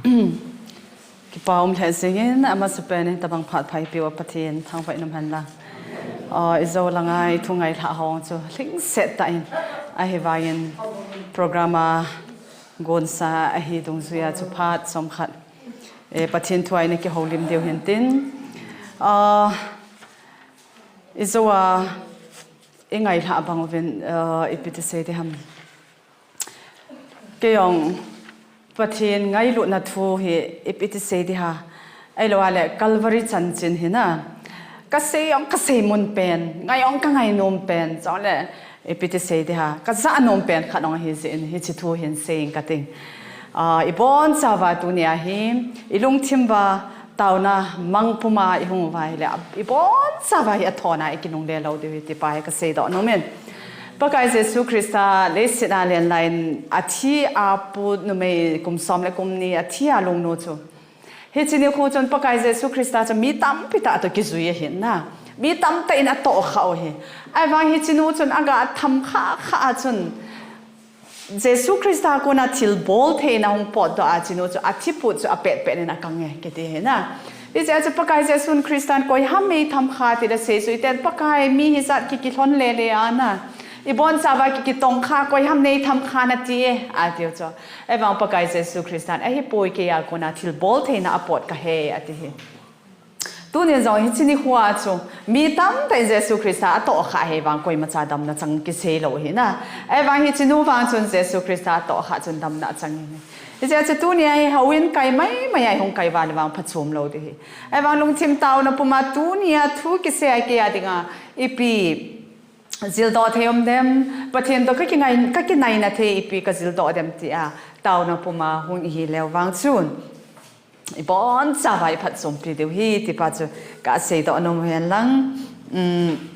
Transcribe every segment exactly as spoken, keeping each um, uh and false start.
Kipa um lheh jingin, amasapen in tabang phat pha eipeuva Pathen thangvah in umhen lang. Aw, ijou langa ithu ngailhah ho chu lhingset tah in ahivangin program a gonsa ahi dungjuia chu phat chomkhat, eh, Pathen thua ina kihoulim diu hintin. Aw, ijou a ingailhah bang uvin, eh, ipi ti sei diham. Keijong Pathen ngailutna thu hi ipi ti sei diham. Ahilouleh Calvary chanchin hi na. Kasei jong kasei mun pen, ngai jong kangai nom pen, chule ipi ti sei diham. Kajah nom pen khat jong ahi jeh in hiche thu hin sei inge kating. Ah, ibonchauva tunia hi, ilungthim uva, taona mang puma ihung uva ahile, ibonchauva hi athona ikinungle lou diu ahi ti pa hi kasei doh nom in. Pakai Jesu Christa leiset a alen laiyin athi a pu numei kum som le kum ni athi a lungnu chu. Hiche nikho chun Pakai Jesu Christa chu mi tampi tah toh kijui ahin na. Mi tamtah in atohkhah u ahi. Ahivang hiche nu chun aga tham khah khah a chun Jesu Christa kona thilbol theina hung potdoh a, hiche nu chu athiput chu apet pet in akang e, kiti ahi na. Hiche a chu Pakai Jesu Christan koiham neitham kha tile seijuiten Pakai mi hijat kikilhon lele a na. Ibonchauva kikitong kha, koiham neitham kha nati e, atiu chu. Ahivang Pakai Jesu Christan ahipoi, keiya kona thilbol theina apot kahi e, ati ahi. Tunin jong hiche nikhoa chu mi tamtah in Jesu Christa atohkhah ahivang koimacha damna chang kisei lou ahi na. Ahivang hiche nu vang chun Jesu Christa atohkhah chun damna achang ahi. Hiche a chu tunia hi houin kai mai mai a ihung kai uva ahivang phachom lou ding ahi. Ahivang lungthim taona puma tunia thu kisei a keiya dinga ipi jildoh thei um dem, Pathen toh kakingai, kakinaina thei ipi kajildoh dem tia taona puma hung ihi leu vang chun. Ibonchauva iphatchompi diu ahi, ti pa chu kasei doh nom hen lang. Um,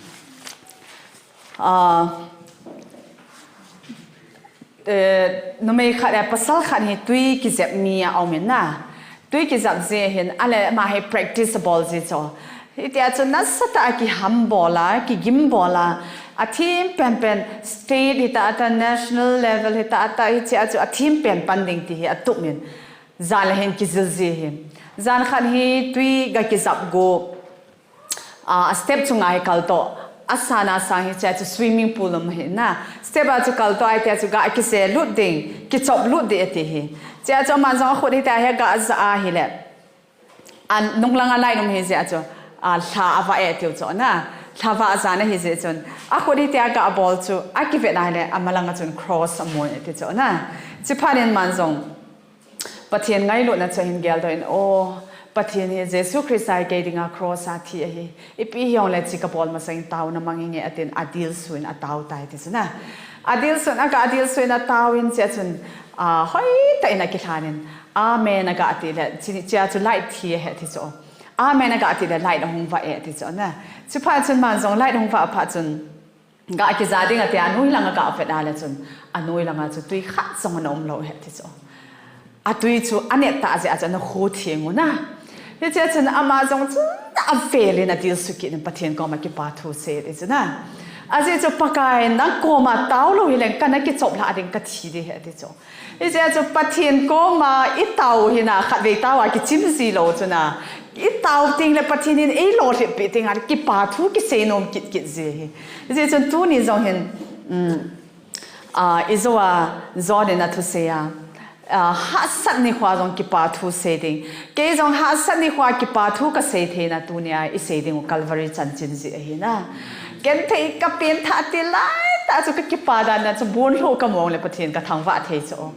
ah, eh, numei khat, eh, pasal khat hi tui kijep mi aum in na. Tui kijep ji hin, ahile ama hi practice abol ji chu. Hitia chu nasatah a kihambol a, kigim bol a, athem penpen state hita ata, national level hita ata, hichea chu athem pen pan ding ti hi atup in. Jan le hin kijil ji hi. Jan khat hi tui ga kijap gu. A, step chunga hi kaltoh. Asana sang hichea chu swimming pool um ahi na. Step a chu kaltoh a hitia chu ga kise lut ding, kichop lut ding ati hi. Chea chu aman jong akhut hitia hi ga aja ahile. An nunglang a light um hi jeh a chu, a, lha avah e tiu chu na. Lha vah jan ahi jeh chun. Akhut hitia ga abol chu, akivet ahile, amalang a chun cross amun e ti chu na. Chuphat in aman jong. Pathen ngailutna chu ahin geldoh in, o, Pathen hi Jesu Christa hi kei dinga cross a thi ahi. Ipi hijongle hiche kabol masangin taona mang inge atin adilsuh in atao tai ti chu na. Adilsuh in aga adilsuh in atao in chea chun, a, hoitah in akilhan in, Amen aga ti le, chi, chea chu light thi ahi ti chu. Amen aga ti le light ahung vah e ti chu na. Chuphat chun aman jong light ahung vah phat chun, Ga kija ding ati a, anoi langa ga vet a le chun, anoi langa chu tui khat jong ana um lou ahi ti chu. Atui chu anet tah jeh a chu ana kho theng u na. Hichea chun ama jong chu avel in adilsuh kit in Pathen koma kipa thu asei ti chu na. Ajeh chu Pakai nang koma tao lou hileng kana kichop lha ding kathi ding ahi ti chu. Hichea chu Pathen koma itao hi na khatvei tao a kichim ji lou chu na. Itao teng le Pathen in eilolhit peh teng a kipa thu kisei nom kit kit ji ahi. Hijeh chun tuni jong hin, um, a, ijou a John in athusei a, a, hahsat nikhoa jong kipa thu sei ding. Kei jong hahsat nikhoa kipa thu kasei theina tunia isei ding u Calvary chanchin jeh ahi na. Genthei kapen tha ti lai tah chu kakipa dan na chu bonlhoh kamong le Pathen kathangvah thei chu.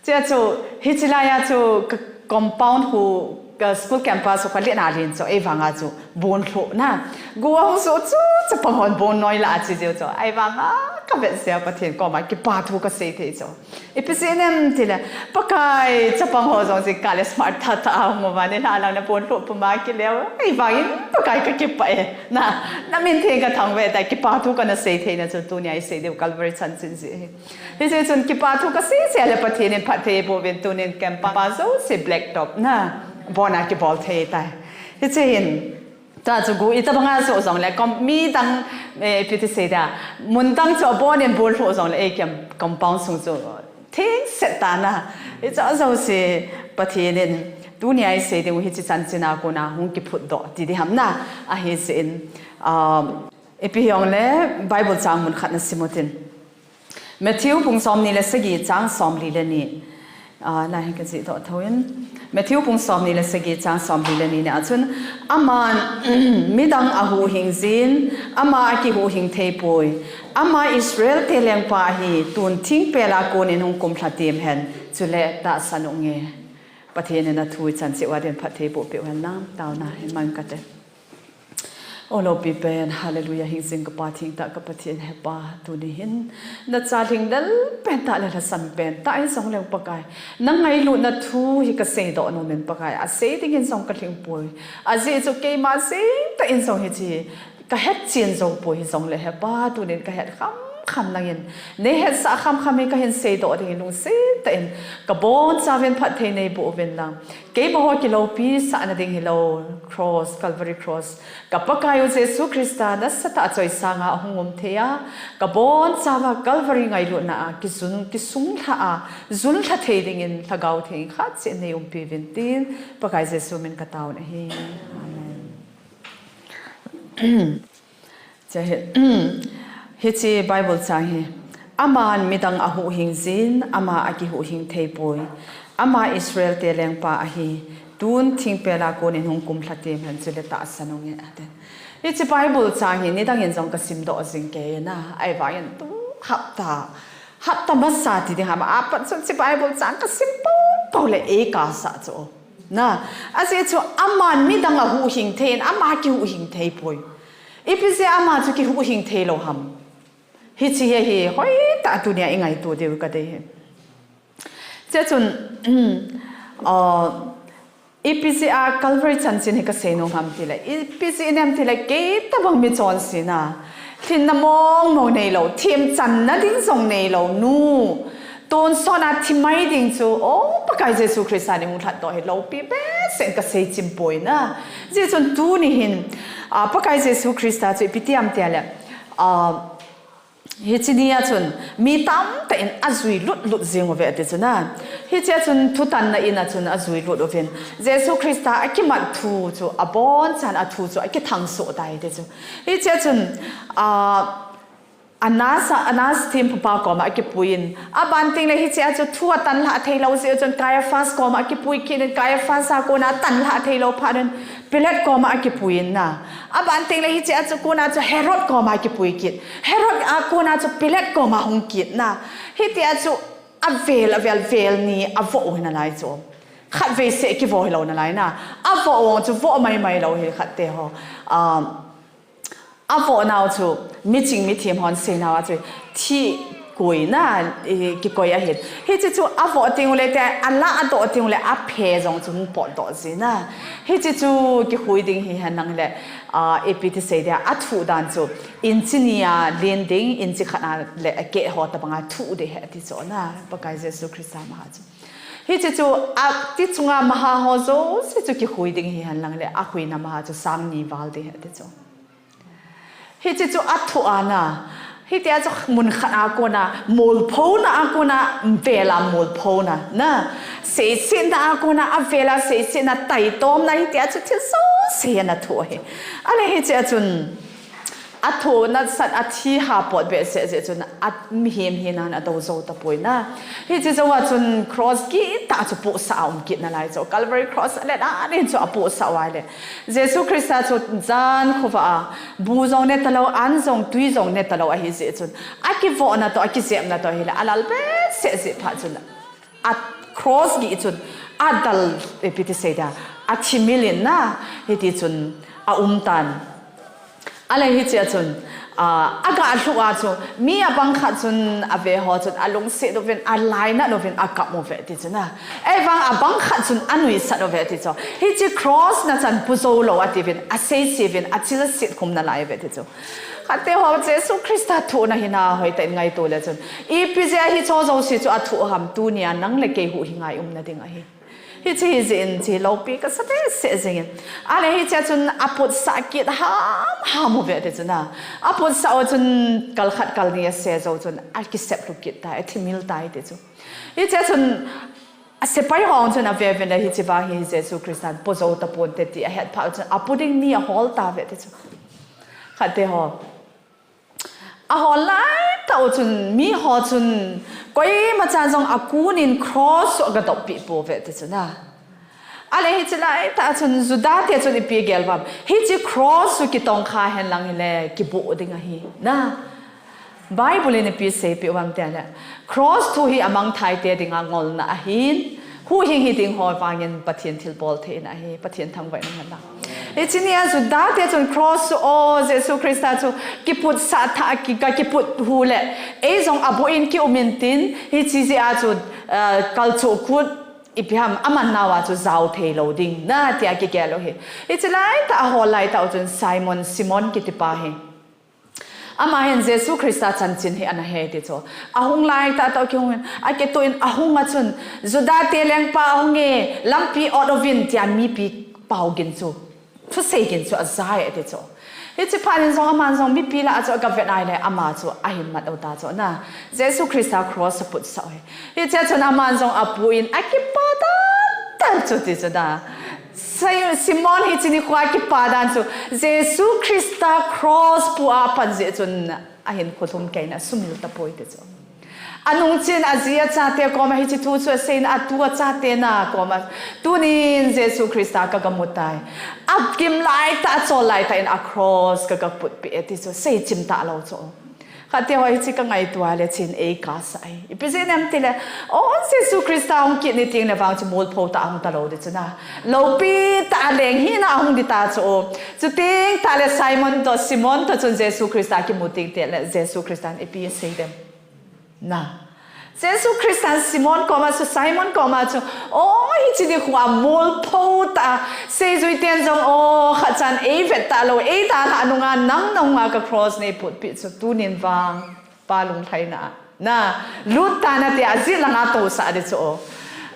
Chea chu, hiche laia chu ka compound khu, ka school campus khu kalet na len chu, ei vanga chu, bonlhoh na. Go a hung soh chu, chapang hon bon noi la a chi jeh chu. Ei vanga, kavet jeh a Pathen koma, kipa thu kasei thei chu. Ipi jeh inem tile, Pakai, chapang ho jong jingkah le smart tha tha a hung uva, nilhah lang na bonlhoh puma kileo. Ei vangin, Pakai kakipah e. Na, namin theng kathangvah e ta, kipa thu kana sei theina chu, tunia isei diu Calvary chanchin jeh ahi. Hiche chun kipa thu kasei seh le Pathen in phatthei eiboh uvin tunin camp pa jouse black top na bon a kibol thei tai. Hiche hin ta chu go itobang a joh jong le kom, midang, eh, ipi ti sei dia, mun dang chu abon in bonlhoh jong le ei camp compound sung chu Thengset tah na. Hiche jouse Pathen in tunia isei ding u hiche chanchin a kona hung kiphutdoh ti ding ham na. Ahijeh in, um, ipi hijongle Bible chang mun khat nasim utin. Matthew bung somni le sagi chang somli le ni. Ah, lai hi kajih doh thou in. Matthew bung somni le sagi chang somli le ni na a chun, aman midang ahuhhing jin, ama akihuhhing thei poi. Ama Israel te lengpa ahi, tun thingpel a konin hung kumlha tem hen, chule tahsan u nge. Pathen in athu ichan cheh uva din phatthei boh peh u hen lang, taona hin mang kate. O loupi pen, hallelujah, hing jing ka Pa thengtah ka Pathen, He Pa, tuni hin nachalhing lel pen tah le lhasam pen tah in jong leng Pakai, nangailutna thu hi kasei doh nom in Pakai, asei dingin jong kalhing poi. Ajeh chu keima jeng tah in jong hiche kahet chen jou poi, hijongle He Pa, tunin kahet kham kham nangin neihetsah kham kham hi kahin sei doh dingin lungset tah in kabonchauvin phatthei neiboh uvin lang. Keima ho kiloupi sahna ding hilou, cross, Calvary cross. Ka Pakai u Jesu Christa nasatah a choisanga ahung um thei a, kabonchauva Calvary ngailutna a kijun, kisunglha a, junlha thei dingin Lhagao Theng khat cheh neiumpi uvin tin, Pakai Jesu min kataona ahi. Amen. Hiche hi, hiche Bible chang hi, aman midang ahuhhing jin, ama akihuhhing thei poi. Ama Israel te lengpa ahi, tun thingpel a konin hung kumlha tem hen, chule tahsan u nge, ati. Hiche Bible chang hi nidang in jong kasim doh jing kei na, ahivangin tu hapta, hapta masa ti ding ham, apat chun hiche Bible chang kasim pou pou le eikasah chu. Na, ajeh chu aman midang ahuhhing thei in, ama kihuhhing thei poi. Ipi jeh a ama chu kihuhhing thei lou ham? Hiche hi, hi hoitah tunia ingaito diu kadei hi. Hiche chun, uh, ipi jeh a Calvary chanchin hi kasei nom ham tile, ipi jeh inem tile, kei tobang michonse na, lhinna mong mong neilou, themchanna ding jong neilou nu, tonsot a thimai ding chu, o Pakai Jesu Christa in eihung lhatdoh hi loupi behseh in kasei chim poi na. Hijeh chun tuni hin, ah, Pakai Jesu Christa chu ipi ti ham tile, ah, hiche nia chun mi tamtah in ajui lut lut jing uve ati chu na. Hichea chun thutanna in a chun ajui lut uvin, Jesu Christa akimat thu chu abonchan athu chu akithang soh tai ati chu. Hichea chun, ah, Annas a, Annas thempupa koma akipuiyin, aban tengle hichea chu thu atanlhah theilou jeh chun Caiaphas koma akipui kit in, Caiaphas a kona tanlhah theilou phat in Pilate koma akipuiyin na. Aban tengle hichea chu kona chu Herod koma akipui kit. Herod a kona chu Pilate koma hung kit na. Hitia chu avel, avel, vel ni avoh u hi nalai chu. Khatvei seh kivoh hilou nalai na. Avoh u chu voh maimai lou hi khatte ho. Um, Avoh nau chu miching mithem hon sei nau a chu thih koi na, i, kikoi ahin. Hiche chu avoh teng ule tia, alah adoh teng ule aphe jong chu hung potdoh ji na. Hiche chu kikhui ding hihen lang le, ah, ipi ti sei dia, athuh dan chu inchi ni a len ding, inchi khat a le akeh ho tobang a thuh ding ahi ati chu na, Pakai Jesu Christa maha chu. Hiche chu ati chunga maha ho jouse chu kikhui ding hihen lang le, akhuina maha chu sang ni val ding ahi ati chu. Hiche chu athuh a na. Hitia chu mun khat a kona, molphona a kona, vel a molphona na. Seisetna a kona, avel a seisetna, taitomna, hitia chu thil jouse hi ana thuh ahi. Ale hichea chun, athuh nasat a thi ha pot behseh jeh chun, a mihem hina in adou jou tapoi na. Hiche jou a chun cross gih tah chu pohsah a um kit nalai chu. Calvary cross a let a nin chu apohsah uva le. Jesu Christa chu jan khovah a, bu jong ne talou, an jong, tui jong ne talou ahi jeh chun, akivohna toh, akijepna toh hile, alal behseh jeh phat chun, a cross gih chun, adal, ipi ti sei dia, athimil in na, hiti chun, aum tan. Ale hichea chun, ah, aga lhuh a chu, mi abang khat chun, ave ho chun, alungset uvin, alainat uvin, akap uve ti chu na. Ahivang abang khat chun anuisat uve ti chu. Hiche cross na chan pu jou lou atiuvin, aseise uvin, achilset khum nalai uve ti chu. Khatte ho Jesu Christa thuhna hi na hoitah in ngaito le chun, ipi jeh a hicheho jouse chu athuh ham, tunia nang le kei huhhing a i umna ding ahi. Hiche hi jeh in hiche loupi kasa behseh jingin. Ale hiche a chun aputsah kit hamham uve ti chun a. Aputsah u chun kal khat kal ni ase jou chun akiseplhu kit tai, athimil tai ti chu. Hiche a chun asepai ho chun ave uvin le hiche vang hi Jesu Christan po jou taponte ti ahet phat u chun apu ding ni ahol tauve ti chu. Khatte ho. Ahol laitah u chun, mi ho chun, koima chan jong akun in cross u aga doppeh pouve ti chun a. Ale hiche laitah chun, Juda te chun ipi agel uvem. Hiche cross u kitongkha henlang hile, kibuh ding ahi. Na. Bible in ipi seipeh uvem tile. Cross thu hi amangthai te dinga ngolna ahin. Huhhing hiding ho vangin Pathen thilbol theina ahi, Pathen thangvahna ahi. Hiche nia Juda te chun cross u o Jesu Christa chu kiputsah tha ki, ka kiput hu le. Ei jong abuh in kium intin, hiche jeh a chu, eh, kalchuh kut ipi ham aman nau a chu jao thei lou ding. Na tia kigel u hi. Hiche laitah ahol laitah u chun Simon, Simon kiti pa hi. Ama hin Jesu Christa chanchin hi ana he ti chu. Ahung laitah tah kihung in, akitoh in ahung a chun, Juda te lengpa ahung e, lampi ot uvin tia mipi pao gin chu. Thusei gin chu ajai ti chu. Hiche phat in jong aman jong mipi lah a chu aga vet nai le ama chu ahin mat u ta chu na. Jesu Christa cross a putsah u hi. Hiche a chun aman jong apu in akipa tan tan chu ti chu na. Sai-, Simon hiche nikho a kipa dan chu, Jesu Christa cross pu a pan jeh chun ahin khulhum kei na sumil tapoi ti chu. Anung chin aji achate koma hiche thu chu asei na atu achate na koma. Tunin Jesu Christa kaga mu tai. Agim laitah, achol laitah in a cross kaga putpeh e ti chu. Seichim talou chu. Khatte ho hiche kangaito a le chin eikasa e. Ipi jeh inem tile, o, Jesu Christa hung kit ni teng le vang chu molpho tah a hung talou ding chu na. Loupi tah a leng hina ahung ding ta chu. Chuteng tah le Simon toh, Simon toh chun Jesu Christa kimu teng tah le Jesu Christan ipi asei dem. Na. Jesu Christan Simon koma chu, Simon koma chu, o, hiche nikho a molpho tah a, seijui ten jong, o, khatchan eivet talou, eidalhah nunga, nang nunga ka cross neiputpeh chu, tunin vang, Pa lunglhaina a. Na, lut tan ati a, ajeh langa tousah ding chu, o.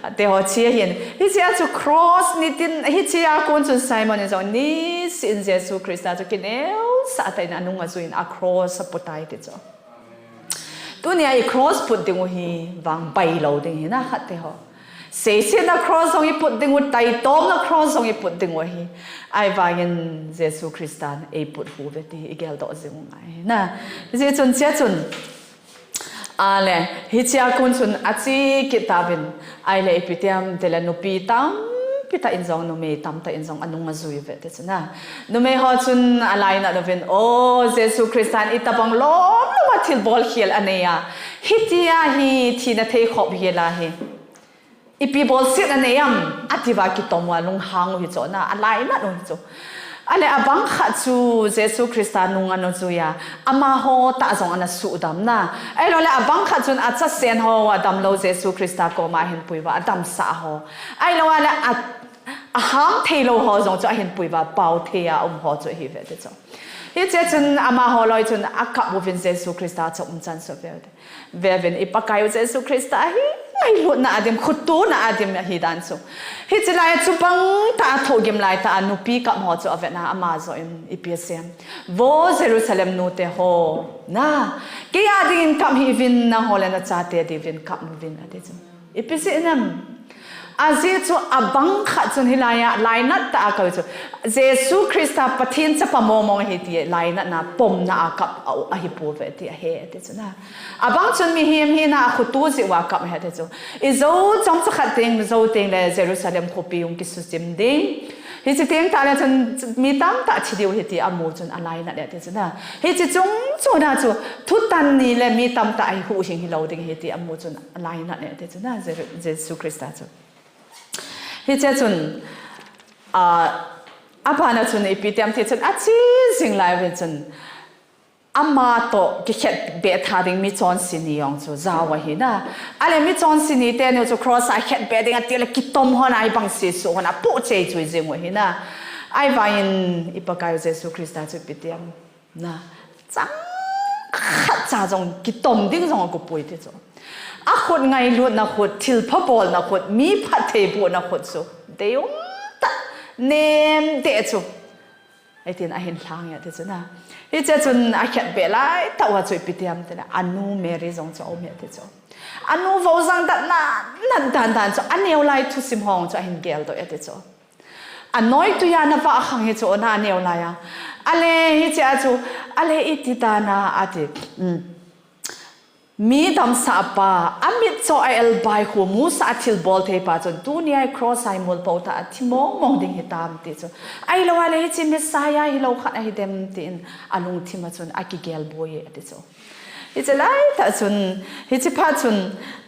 Ati ho hiche hin. Hiche a chu cross nitin, hiche a kon chun Simon in jong, niseh in Jesu Christa chu kineosah tah in anung ajui in a cross a pu tai ti chu. Tunia i cross put ding u hi vang bailou ding hi na khatte ho. Seisetna cross jong i put ding u, taitomna cross jong i put ding u hi. Ahivangin Jesu Christan eiput hu uve ti i geldoh jing u ngai hi na. Hijeh chun hiche a chun, ale, hiche a kon chun ache kit tauvin. Ahile ipi ti ham tile nupi tampi tah in jong, numei tamtah in jong anung ajui uve ti chu na. Numei ho chun alainat uvin, o, Jesu Christan itobang lom lom a thilbol khel anei a. Hitia hi thina thei khop hi la hi. Ipi bolset anei ham, ati uva kitom uva lunghang u hi chu na, alainat u hi chu. Ale abang khat chu Jesu Christa nung ana jui a, amaho tah jong ana suhdam na. Ahilou le abang khat chun achasen ho adamlou Jesu Christa koma ahin pui uva, adamsah ho. Ahilou le a, aham theilou ho jong chu ahin pui uva, pao thei a um ho chu ahi uve ti chu. Hiche chun amaho loi chun akap uvin Jesu Christa chu umchan chu veu te. Veuvin i Pakaiu Jesu Christa hi ngailutna a dim, khotona a dim ahi dan chu. Hiche lai a chubang tah a thohgim laitah a nupi kap ho chu avet na ama joh in ipi asei em. Vo Jerusalem nute ho, na, kei a dingin kap hih uvin, nangho le nachate dingin kap uvin ati chu. Ipi jeh inem. Ajeh chu abang khat chun hilai a, lainat tah a kap chu. Jesu Christa Pathen chapa mong mong ahi ti lainatna pomna a kap a, ahipouve ti ahe ti chu na. Abang chun mihem hina a khoto jeh uva kap ahi ti chu. I jou chomcha khat teng, jou teng le Jerusalem khopi hung kisuchim ding. Hiche teng tah le chun mi tamtah thi diu ahi ti amu chun alainat e ti chu na. Hiche chung chuna chu thutan ni le mi tamtah hi huhhing hilou ding ahi ti amu chun alainat e ti chu na, Jesu, Jesu Christa chu. Hiche chun, a, abana chun ipi ti ham ti chun ache jing lai uvin chun, ama toh kikhetbeh tha ding michonse ni jong chu jao ahi na. Ale michonse ni teni chu cross a khetbeh ding ati le kitom hon a ibang sesu hon a pohchei chui jing u ahi na. Ahivangin i Pakaiu Jesu Christa chu ipi ti ham. Na, chang khat cha jong kitom ding jong akopoi ti chu. akhut ngailutna khut, thilpha bolna khut, mi phattheibohna khut chu deium tah, nem tah chu, hitin ahin lhang e ati chu na. Hiche chun akhetbeh laitah uva chu ipi ti ham itile, anu Mary jong chu aum e ati chu. Anu vojang dan, na, na dan dan chu, aneo lai thusim ho chu ahin geldoh e ati chu. Anoi tuiya navah khang hi chu, na, aneo laiya. Ale hichea chu, ale iti dan a ati. Mi damsahpa, amitcho a elbai khu musah a thilbol theipa chun, tunia hi cross a imulpho tah a thi mongmong ding hitam ti chu. Ahilou ale hiche Messiah hilou khat ahidem tin alungthim a chun akigelboi e ati chu. Hiche laitah chun, hiche phat chun,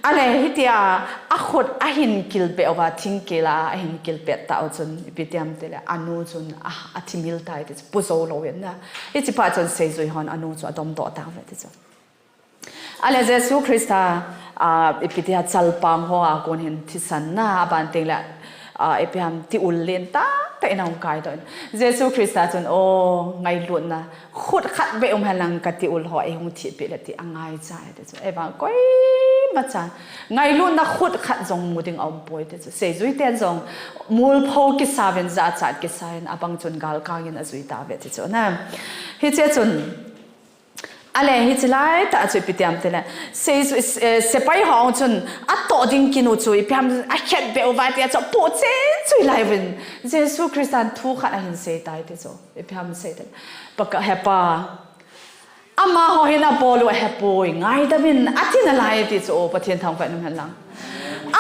ale hitia akhut ahin kilpeh uva, thingkila ahin kilpet tah u chun, ipi ti ham itile, anu chun, a, athimil tai ti chu, pu jou louvin na. Hiche phat chun seijui hon anu chu adomdoh tauve ti chu. Ale Jesu Christa, a, ipi ti ham, chalpang ho a kon hin thisan na, aban tengle, a, ipi ham, tiul lentah tah in ahung kaidoh in. Jesu Christa chun, o, ngailutna khut khat beh um henlang katiul ho eihung thipeh le ti angaicha e ti chu. Ahivang koimachan ngailutna khut khat jong mu ding aumpoi ti chu. Seijui ten jong mulpho kisauvin, jachat kisauvin, abang chun galkang in ajui tauve ti chu na. Hiche chun, ale hiche laitah chu ipi ti ham itile, sei, eh, sepai ho chun atoh ding kin u chu ipi ham akhetbeh uva tia chu apoh cheh chui laiyuvin, Jesu Christan thu khat ahin seitai ti chu. Ipi ham asei itile, Pakai, Hepa, amaho hin abol u ahepoi, ngaidam in, ati nalai ti chu, o, Pathen thangvah in um henlang.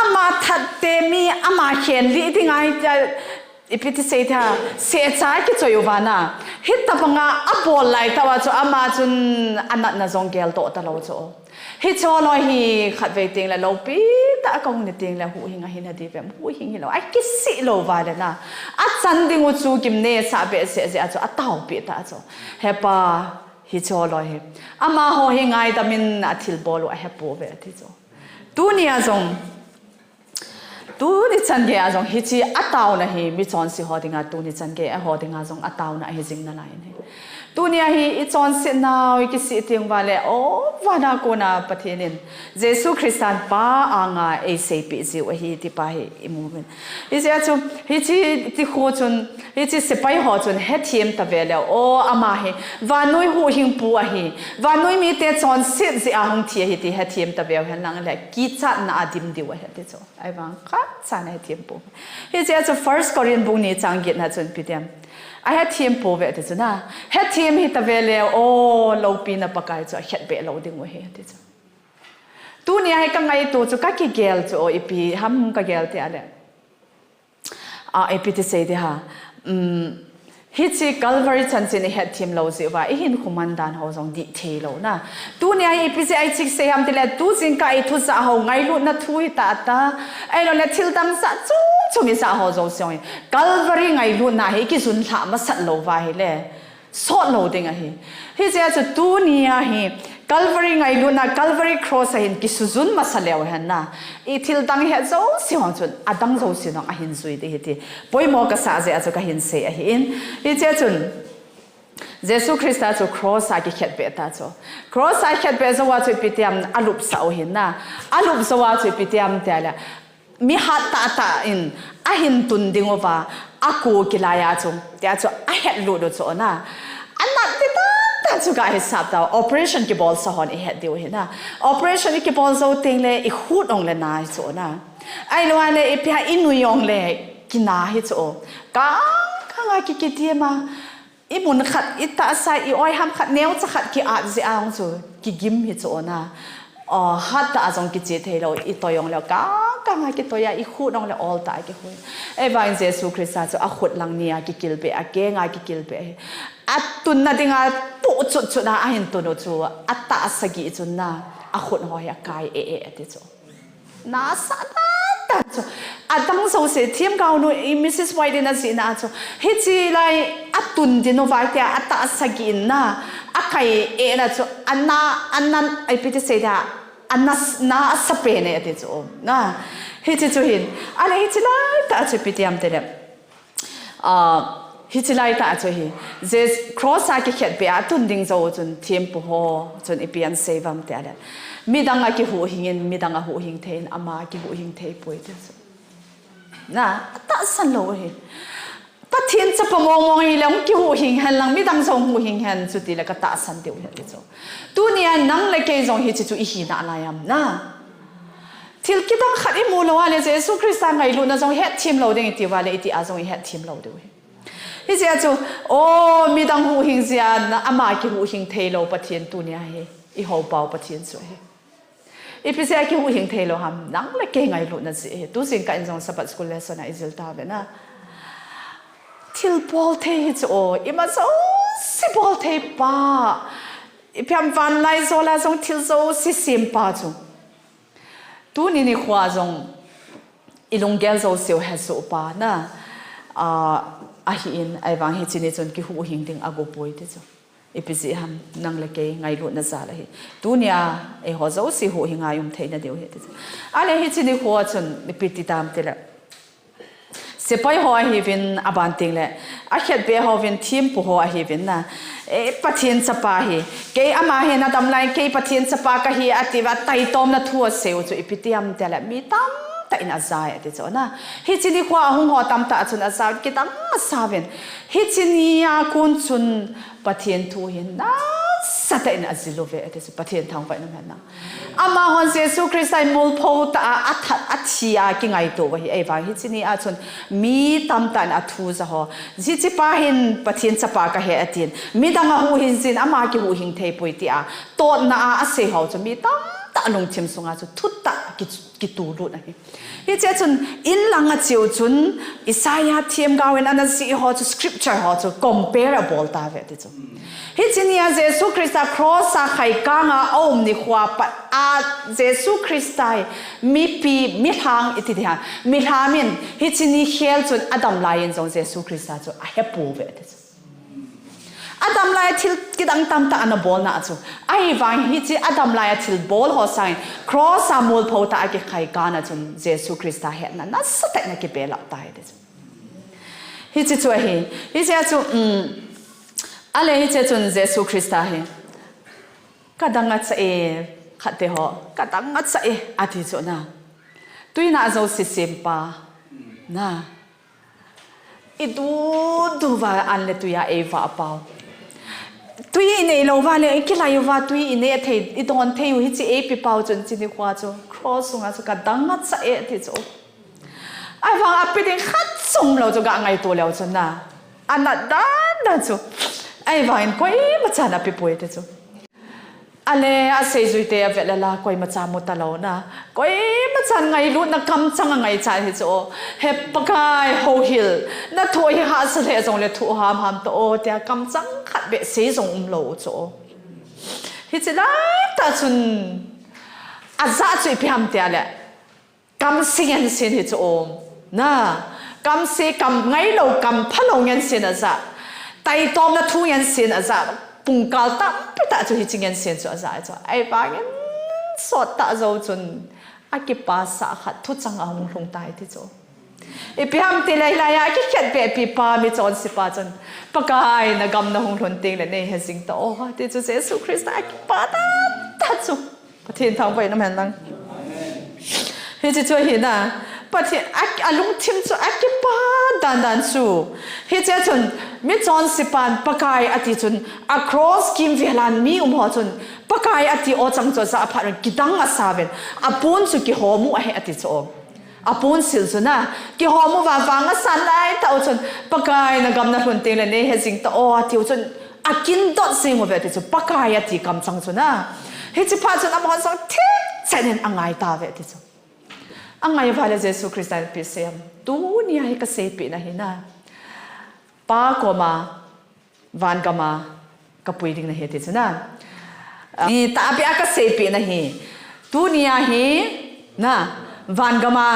Ama thatte mi, ama khenlih ding ahi tia, ipi ti sei thei ham, sehcha kichoi uva na. Hitobanga abol laitah uva chu ama chun anatna jong geldoh talou chu. Hicheho loi hi khatvei tengle loupi tah kahung ni tengle huhhing ahi nadiuvem, huhhing hilou, akisih lou uva le na, achan ding u chu gimnei asah behseh jeh a chu ataopeh tah chu. Hepa, hicheho loi hi, amaho hi ngaidam in, athilbol u ahepouve ati chu. Tunia jong, tuni chan geiya jong hiche ataona hi michonse ho dinga, tuni chan gei eiho dinga jong ataona ahi jing nalai in ahi. Tunia hi ichonset nau, ikisih teng uva le, o, vana kona Pathen in, Jesu Christan Pa anga eiseipeh jiu ahi ti pa hi imu uvin. Hijeh a chu, hiche ti khu chun, hiche sepai ho chun hethem tave leu, o, ama hi vannoi huhhingpu ahi, vannoi mite chonset jeh a hung thi ahi ti hethem taveu henlang le kichatna a dim diu ahi ati chu. Ahivang khatcha ana hethem pou. Hijeh a chu First Corinth bung ni chang get na chun ipi ti ham, ahethem pouve ati chu na. Hethem hitave leu, o, loupina Pakai chu akhetbeh lou ding u ahi ati chu. Tunia hi kangaito chu kakigel chu, o, ipi ham kagel ti ale, a, ipi ti sei ding ham, um, hiche Calvary chanchin ihetthem lou jeh uva, ihinkho mandan ho jong dih thei lou na. Tunia hi ipi jeh a hiche kisei ham tile, tu jingkah a ithujah ho, ngailutna thu hita ta, ahiloule thildang jat chom chom ijah ho jouse jong hi Calvary ngailutna hi ikijun lhah masat lou uva ahile, sot lou ding ahi. Hijeh a chu tunia hi Calvary ngailutna, Calvary cross a hin kisujun masa leu hen na, ithildang het jouse ho chun adang jouse jong ahin jui ding ahi ti poimo kasah jeh a chu kahin sei ahin. Hiche chun Jesu Christa chu cross a kikhetbeh ta chu. Cross a kikhetbeh jouva chu ipi ti ham, alupsah u ahin na. Alupsah jouva chu ipi ti ham tile, mi hattah tah in ahin tun ding uva, ako kilai a chu, tia chu ahetlut u chu na. Anat titah tah chu ga hisap tau, operation kibolsa hon ihet diu ahi na. Operation ikibol jou tengle ikhut jongle na hi chu na. Ahiloule ipi ham, inui jongle kina hi chu. Kang kang a ki, kidim a, imun khat, itahsa, i-oi ham khat, neocha khat ki-at jeh a jong chu kigim hi chu na. O, hattah a jong kiche theilou, itoi jongle kang kang a kitoi a, ikhut jongle oltah a kikhut. Ahivangin Jesu Christa chu akhut lang ni a kikilpeh, akeng a kikilpeh ahi. Atunna dinga tuh chut chut a ahin tun u chu, atahsa gih chun na, akhut ho hi akai e e ati chu. Nasah dan dan chu. Adang jouse, themgaonu, i Missus White in ajihna a chu, hiche lai atun ding uva tia atahsa gih in na, akai e na chu, ana, ana, ipi ti sei ding ham, ana, na asa pen e ati chu na. Hiche chu hin, ale hiche laitah chu ipi ti ham tile, a, hiche laitah chu hi, Jes-, cross a kikhetbeh a atun ding jou chun thempu ho chun ipi asei uvem tile, Midang a kihuhhing in, midang a huhhing thei in, ama kihuhhing thei poi ti chu. Na, atahsan lou hi. Pathen chapa mong mong hile hung kihuhhing hen lang, midang jong huhhing hen chu tile katahsan diu ahi ti chu. Tunia nang le kei jong hiche chu ihi nalai am na. Thil kidang khat imu lou a le Jesu Christa ngailutna jong hetthem lou ding iti uva le iti a jong ihetthem lou diu ahi. Hiche a chu, o, midang huhhing jeh a na ama kihuhhing thei lou Pathen tunia hi, ihou pau Pathen chu ahi. Ipi jeh a kihuhhing thei lou ham, nang le kei ngailutna jeh ahi. Tu jingkah in jong Sabbath School lesson a ijil tauve na. Thil bol thei hi chu o, ima jouse bol thei pa. Ipi ham vanlaijol a jong thil jouse sem pa chu. Tuni nikho a jong ilunggel jouse u hesoh pa na, a, ahin, ahivang hiche ni chun kihuhhing ding ago poi ti chu. Ipi jeh ham nang le kei ngailutna jal ahi. Tunia eiho jouse huhhing a i um theina diu ahi ti chu. Ale hiche nikho a chun ipi ti tam tile. Sepai ho ahiuvin aban tengle, akhetbeh ho uvin thempu ho ahiuvin na. E, Pathen chapa hi. Kei ama hi nadam lai, kei Pathen chapa kahi atiuva taitomna thu asei u chu ipi ti ham tile, mi tamtah in ajai ati chu na. Hiche nikho a hung ho tamtah chun ajai, kidang asauvin. Hiche nia kon chun Pathen thu hi nasatah in ajil uve ati chu, Pathen thangvah in um hen lang. Amahon Jesu Christa hi molpho tah a athat, athi a kingaito u ahi, ahivang hiche nia chun mi tamtah in athu ja ho. Hiche pa hin Pathen chapa kahi atin, midang a huhhing jin, ama kihuhhing thei poi tia totna a asei ho chu mi tamtah lungthim sunga chu thutah ki, kitulut ahi. Hiche chun inlang a cheu chun Isaiah themgao in ana jih ho chu scripture ho chu compare abol tauve ti chu. Hiche nia Jesu Christa cross a khaikang a aum nikho a pat a Jesu Christa hi mipi, milham iti ding ham. Milham in hiche ni khel chun adam lai in jong Jesu Christa chu ahepouve ti chu. Adam lai a thil kidang tamtah ana bolna a chu. Ahivang hiche adam lai a thil bol ho sangin cross a molpho tah a kikhai kah a chun Jesu Christa hetna nasatah in akipe lhah tai ti chu. Hiche chu ahi. Hiche a chu, um, ale hiche chun Jesu Christa hi. Kadang achah e, khatte ho. Kadang achah e, ati chu na. Tuina a jouse sem pa. Na. Idudu uva an le tui a eivah pau. Tui inei lou uva le, ikilai uva tui inei thei, idon thei u hiche eipe pau chun hiche nikho a chu. Cross sunga chu kadang achah e ti chu. Ahivang ape ding khat jong um lou chu ga ngaito leu chun na. Anat dan dan chu. Ahivangin koima chan ape poi ti chu. Ale, aseijui te avet le la, koima cha mu talou na. Koima chan ngailutna kamchang angaichat hi chu o. He Pakai houhil, nathu hi hahsa lheh jongle thu ham ham tao o, tia kamchang khat beh sei jong um lou chu o. Hiche lai tah chun, ajah chu ipi ham tia le. Kamse ngensen hi chu o. Na, kamse, kam ngailou, kam phalou ngensen ajah. Taitomna thu ngensen ajah. Pungkal tampi tah chu hiche ngensen chu ajah chu. Ahivangin sot tah jou chun akipasah khat thuchang ahung lhung tai ti chu. Ipi ham tile hilai a kikhetbeh pi pa michonse pa chun, Pakai nagam nahung lhun tengle neihe jing tao o, ti chu Jesu Christa akipa tah tah chu. Pathen thangvah in um hen lang. Hiche chu ahi na. Pathen a, alungthim chu akipa dan dan chu. Hiche chun michonse pan Pakai ati chun a cross kimvel a mi um ho chun Pakai ati o chang chu ajah phat un kidang asauvin. Apon chu kihom u ahi ati chu o. Apon sil chu na. Kihom uva vang asan lai tah u chun Pakai nagam nalhun tengle neihe jing tao o ati u chun. Akindot jing uve ti chu, Pakai ati kamchang chu na. Hiche phat chun amahon jong thipchet in angai tauve ti chu. Angai uva le Jesu Christa in ipi asei ham. Tunia hi kaseipeh na hi na. Pa koma, van gam a, kapui ding nahi ti chu na. Ni tahbeh a kaseipeh na hi. Tunia hi, na, van gam a,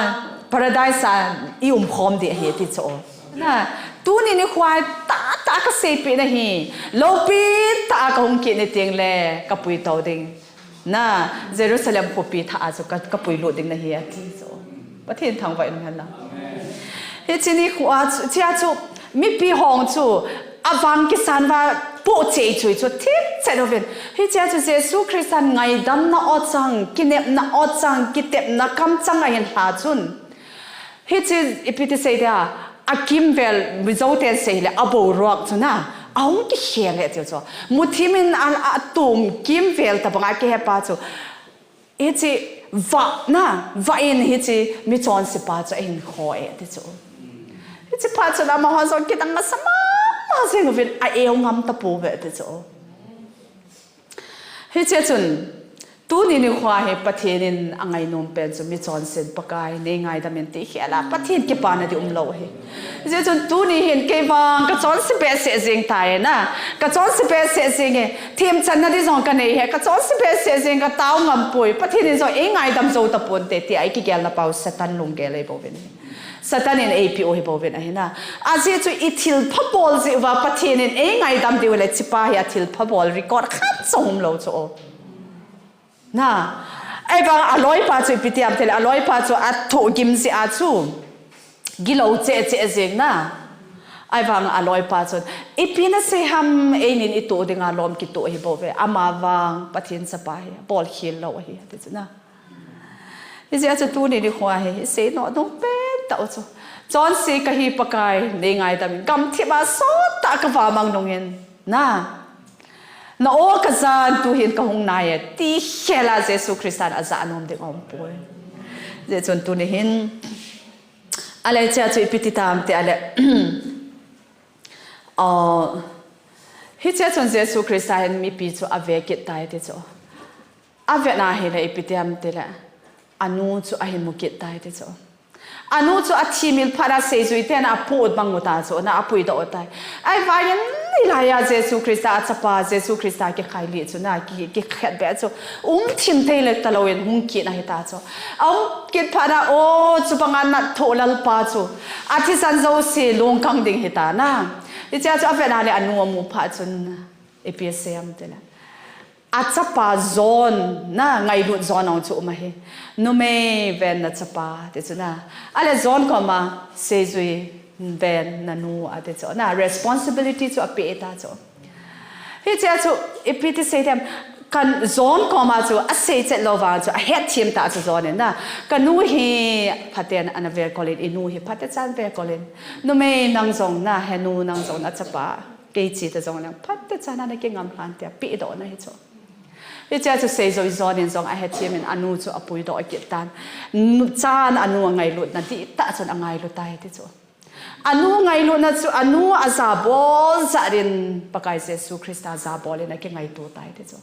paradise a, i umkhom ding ahi ti chu. Na, tuni nikho a tahtah kaseipeh na hi, loupi tah a kahung kit ni tengle, kapui tou ding. Na, Jerusalem khopi thah a chu ka, kapui lut ding nahi ati chu. Pathen thangvah in um hen lang. Hiche nikho a chu, hiche a chu, mipi hon chu, avang kisan uva poh cheh chu, chu thip Chet uvin. Hichea chu Jesu Christan ngaidamna o chang, kinepna o chang, kitepna kam chang ahin lha chun. Hiche ipi ti sei dia, akimvel Mizo ten sei le aboruak chu na, ahung kikhel e tiu chu. Muthimin a, atum kimvel tabanga kihepa chu. Hiche vah na, vah in hiche michonsepa chu ahin kho e ti chu. Hiche phat chun amaho jong kidang masa mama jeng uvin a-eu ngam tapouve ti chu. Hiche chun, tuni nikhoa hi Pathen in angainom pen chu michonse Pakai, nei ngaidam in ti khel a, Pathen kipana di umlou ahi. Hiche chun tuni hin kei vang kachonse behseh jeng tai na, kachonse behseh jeng e, themchanna di jong kanei e, kachonse behseh jeng, katao ngam poi, Pathen in jong eingaidam jou taponte, tia ikigelna pau Satan lunggel ahi bouvin. Satan in eipeh u ahi bouvin ahi na. Ajeh chu ithilpha bol jeh uva Pathen in eingaidam diu le hichepa hi athilpha bol record khat jong umlou chu o. Na, ahivang aloipa chu ipi ti ham tile, aloipa chu athohgim jeh a chu gilou cheh cheh jeng na. Ahivang aloipa chun, ipi nasei ham, einin itoh dinga lom kitoh ahi bouve, ama vang Pathen chapa hi, bolkhel lou ahi, ati chu na. Hijeh a chu tuni nikhoa hi, isei nom nom pentah u chu, chonse kahi Pakai, nei ngaidam in, gamthip a sottah kavamang nungin, na. Na-o kajan tuhin kahung nai e, ti khel a Jesu Christan ajah nom ding aumpoi. Hijeh chun tuni hin, ale hichea chu ipi ti tam ti ale, hichea chun Jesu Christa hin mipi chu ave kit tai ti chu. Avetna hile ipi ti ham tile, anu chu ahin mu kit tai ti chu. Anu chu athimil phat a seijui ten apu ut bang u ta chu, na apuidoh u tai. Ahivangin hilaiya Jesu Christa achapa, Jesu Christa kikhailih chu na, ki, kikhetbeh chu, umthim thei le talouvin hung kit ahita chu. Aum kit phat a, o, chubanga natthoh lalpa chu, athisan jouse lungkang ding hita na. Hichea chu avetna le anu amu phat chun, ipi asei ham tile, achapa jon, na, ngailut jon ong chu um ahi. Numei ven nachapa, ti chu na. Ale jon koma seijui ven nanu, ati chu na. Responsibility chu apeh ta chu. Hichea chu ipi ti sei dem, jon koma chu asei chet lou vang chu ahetthem ta chu jon in na. Kanu hi phaten ana velkol in, inu hi phatechan velkol in. Numei nang jong na, henu nang jong nachapa kei che ta jongleng phatechan ana kingam lhan tia pehdohna hi chu. Hichea chu seijui jon in jong ahetthem in anu chu apuidoh kit tan. Chan anu angailutna dihtah chun angailu tai ti chu. Anu ngailutna chu anu ajabol jeh in Pakai Jesu Christa jabol in akingaito tai ti chu.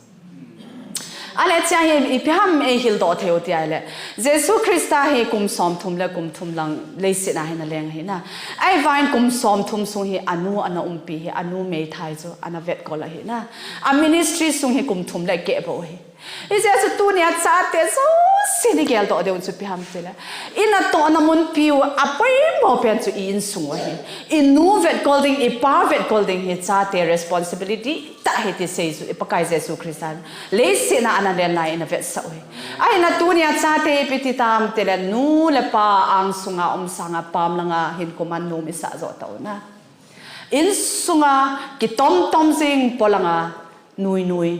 Ale hichea hi ipi ham eihildoh thei u ti ahile, Jesu Christa hi kum somthum le kum thum lang leiset a hin aleng ahi na. Ahivangin kum somthum sung hi anu ana umpi hi, anu meithai chu ana vetkol ahi na. A ministry sung hi kum thum le keh bou ahi. Hijeh a chu tunia chate jousen igeldoh diu chu ipi ham tile, inatohna munpi u apoimo pen chu i insung u ahi. Inu vetkol ding, ipa vetkol ding hi chate responsibility tah ahi ti seijui, i Pakai Jesu Christan leiset a ana len lai in avetsah u ahi. Ahina tunia chate ipi ti tam tile, nu le pa angsunga um sanga pam langa hin kuman nom isah joh tau na. Insunga kitomtom jing polanga nuinui,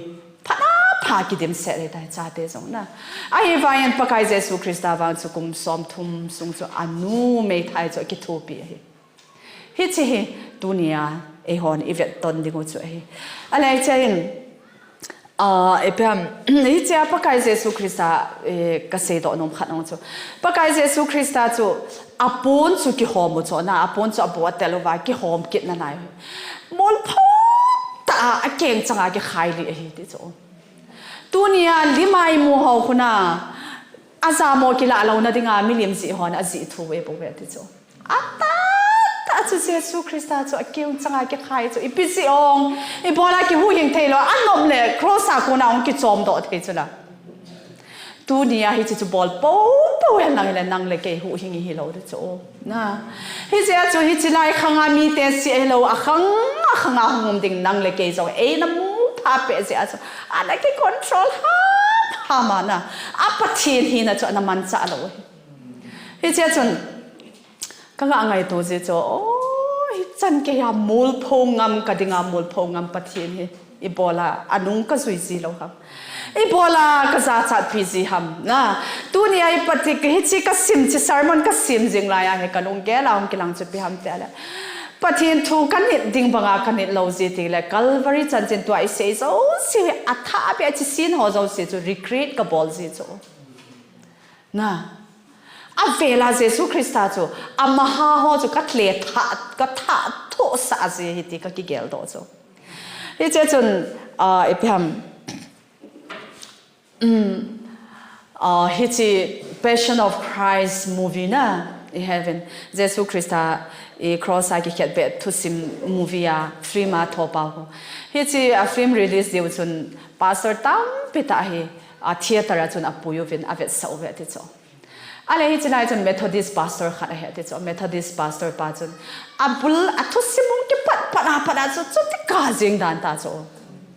phat a pha kidimset ahitai chate jong na. Ahivangin Pakai Jesu Christa vang chu kum somthum sung chu anu meithai chu akithopi ahi. Hiche hi tunia eihon ivetton ding u chu ahi. Ale hichea hin, ah, ipi ham, hichea Pakai Jesu Christa, eh, kaseidoh nom khat ong chu, Pakai Jesu Christa chu apon chu kihom u chu na, apon chu aboh tel uva kihom kit nalai. Molpho tah a akeng changa kikhailih ahi ti chu. Tunia lima imu ho khu na, ajamo kilah louna dinga milim jeh hon ajih thu e bouve ti chu. Atahtah chu Jesu Christa chu akeng changa kikhai chu ipi jeh ong, ibola kihuhhing theilou, anop le cross a kona hung kichomdoh thei chu la. Tunia hiche chu bol poupou hen lang hile nang le kei huhhing ihilou di chu. Na. Hijeh a chu hiche lai khanga mite seh hilou, akhang, akhanga hung um ding nang le kei jong eina mu pha peh jeh a chu ana kicontrol hamham a na. A Pathen hina chu ana manchah lou ahi. Hichea chun kanga ngaito jeh chu, o, hichan keiya molpho ngam, kadinga molpho ngam Pathen hi. Ibola anung kajui ji lou ham. Ibola kajachat pi ji ham. Na, tunia hi Pathen, hiche kasim, hiche sermon kasim jing laiya hi kalunggel a hung kilang chu ipi ham tile, Pathen thu kanit ding banga kanit lou ji tile, Calvary chanchin tua isei jouse hi athah beh a hiche scene ho jouse chu regret kabol ji chu. Na, avela Jesu Christa chu, amaha ho chu kathah, kathah thohsah ji ahi ti kakigel doh chu. Hiche chun, ah, ipi ham, um, ah, hiche Passion of Christ movie na, i heaven, Jesu Christa i cross a kikhetbeh thusim movie a film a thopa ho. Hiche a film release diu chun pastor tampi tah hi, a theater a chun apui uvin avetsah uve ati chu. Ale hiche lai chun Methodist pastor khat ahi ati chu. Methodist pastor pa chun abul a thusim hung kipat pat a pat a chu, chuti kah jing dan ta chu.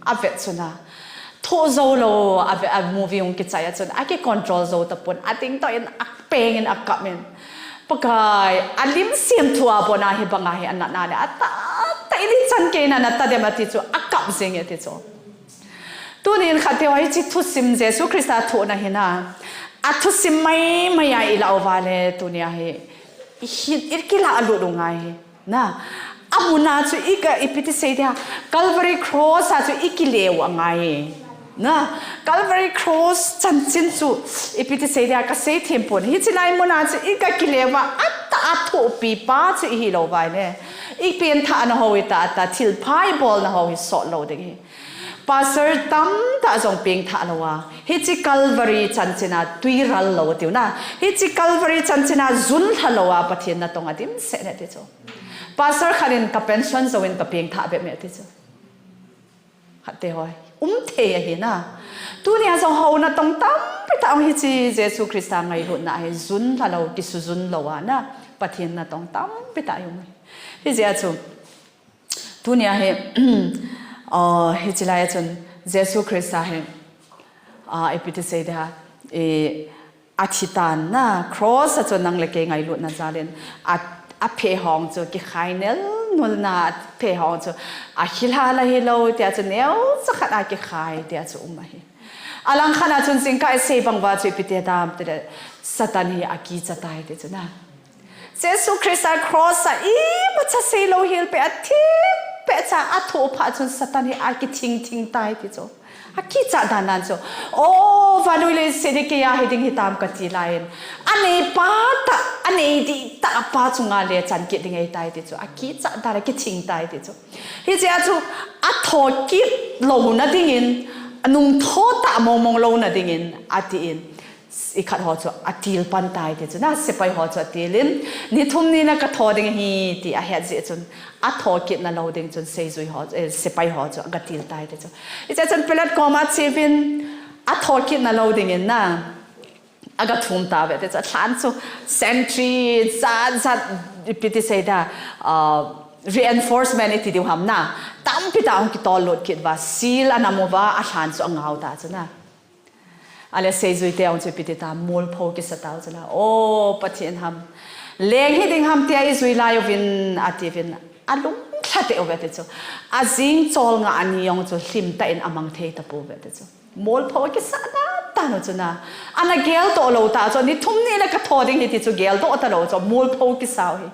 Avet chun a thoh jou lou, ave, a movie hung kichai a chun akicontrol jou tapon, ading toh in apeng in akap in, Pakai, alim semthu a bon a hibanga hi anatna le atah, tah in ichan kei na natah dem ati chu, akap jing e ati chu. Tunin khat teho hiche thusim Jesu Christa thohna hi na, athusim maimai a ilah uva le tunia hi, hi, i kilah lut u ngai hi. Na, amun a chu i ka, ipi ti sei dia, Calvary cross a chu i kile u angai. Na, Calvary cross chanchin chu, ipi ti sei dia, kasei them pon. Hiche lai mun a chu i kakile uva, atah a thohpi pa chu ihi lou uva le, i pengthahna ho hi tah tah, thilpha ibolna ho hi sot lou ding hi. Pastor tamtah jong pengthah lou a, hiche Calvary chanchin a twi ral lou tiu na, hiche Calvary chanchin a jun lha lou a Pathen natong a dimset e ati chu. Pastor khat in ka pension jouvin ka pengthah bep e ati chu. Khat teho, um thei ahi na. Tunia jong hou natong tampi tah um hiche Jesu Christa ngailutna hi jun lha lou, kisujun lou a na, Pathen natong tampi tah um. Hijeh a chu, tunia hi, ah, hiche lai a chun Jesu Christa hi, ah, ipi ti sei dia, i, athi tan na, cross a chun nang le kei ngailutna jal in, a, aphe hong chu kikhai nel nul na, aphe hong chu akhilha la hilou tia chu neocha khat a kikhai tia chu um ahi. Alangkhat a chun jingkah isei bang uva chu ipi ti tam tile, Satan hi akicha tai ti chu na. Jesu Christa cross a imacha seilou hel peh a thim peh cha a thoh phat chun Satan hi akithing thing tai ti chu. Akicha dan dan chu. O, vannoi leiset hi keia hiding hitam kati lai in, anei pa tah, anei dihtah pa chunga le chan kit ding ahitai ti chu. Akicha dan a kithing tai ti chu. Hijeh a chu, atho kit louna dingin, anung tho tah mong mong louna dingin, atin. I khat ho chu atil pan tai ti chu na, sepai ho chu atil in, ni thum ni na ka tho ding ahi ti ahet jeh chun, atho kit na lou ding chun seijui ho, eh, sepai ho chu aga til tai ti chu. Hiche chun Pilat koma ache uvin, atho kit na lou dingin na, aga thum tauve ti chu. Alhan chu sentry jat jat, ipi ti sei dia, ah, reinforcement iti diu ham na, tampi tah hung kitol lut kit uva, seal anam uva, alhan chu angau ta chu na. Ale seijui te hung chu ipi ti ta, molpho kisa tau chu la. O, Pathen ham. Leng hiding ham tia ijui lai uvin, ati uvin. Alung lha teh uve ti chu. Ajing cholngah ni jong chu lhim tah in amang thei tapouve ti chu. Molpho kisa na, tanu chu na. Ana geldoh lou ta chu. Ni thum ni na ka tho ding hi ti chu geldoh talou chu. Molpho kisa u hi.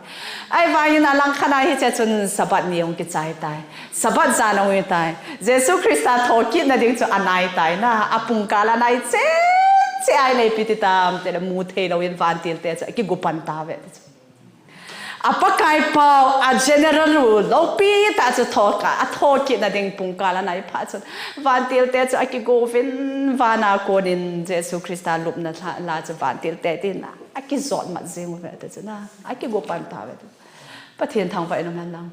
Ahivangin alangkhat a hiche chun Sabbath ni hung kichai tai. Sabbath jan ahung hi tai. Jesu Christa thokit na ding chu anai tai na. Apungkal anai cheh cheh a ahile ipi ti tam tile mu thei louvin vantil te chu akigo pan tauve ti chu. A Pakai pau, a general u loupi tah chu thoka, athokit na ding pungkal anai phat chun vantil te chu akigo uvin vana konin Jesu Christa lupna la chu vantil te tin akijot mat jing uve ti chu na. Akigo pan tauve ti. Pathen thangvah in umhen lang.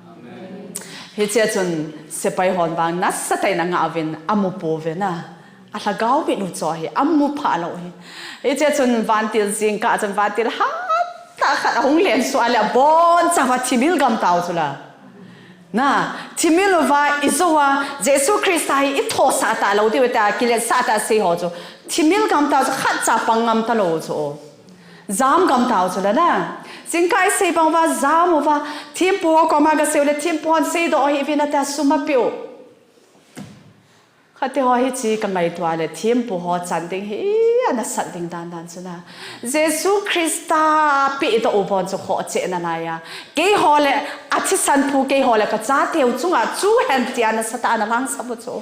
Hiche chun sepai hon vang nasatah in anga uvin amu pouve na. Alhagao mit u chu ahi, amu pha lou hi. Hiche chun vantil jingkah chun vantil hat tah khat ahung lensuh a le abonchauva thimil gam tau chu la. Na, thimil uva ijou a Jesu Christa hi ithosah talou diu tia kiletsah tah sei ho chu. Thimil gam tau chu khatcha pang ngam talou chu. Jam gam tau chu la na. Jingkah isei bang uva, jam uva. Thempu ho koma gasei u le, thempu hon seidoh hih uvin atia sum apeh u. Khat te ho hiche ka ngaito a le thempu ho chan ding hi ana sat ding dan dan chu na. Jesu Christa pehdoh u bon chu khoh cheh nalai a. Keiho le a thisan phu keiho le ka chateu chunga chu hen tia nasatah a ana langsap u chu.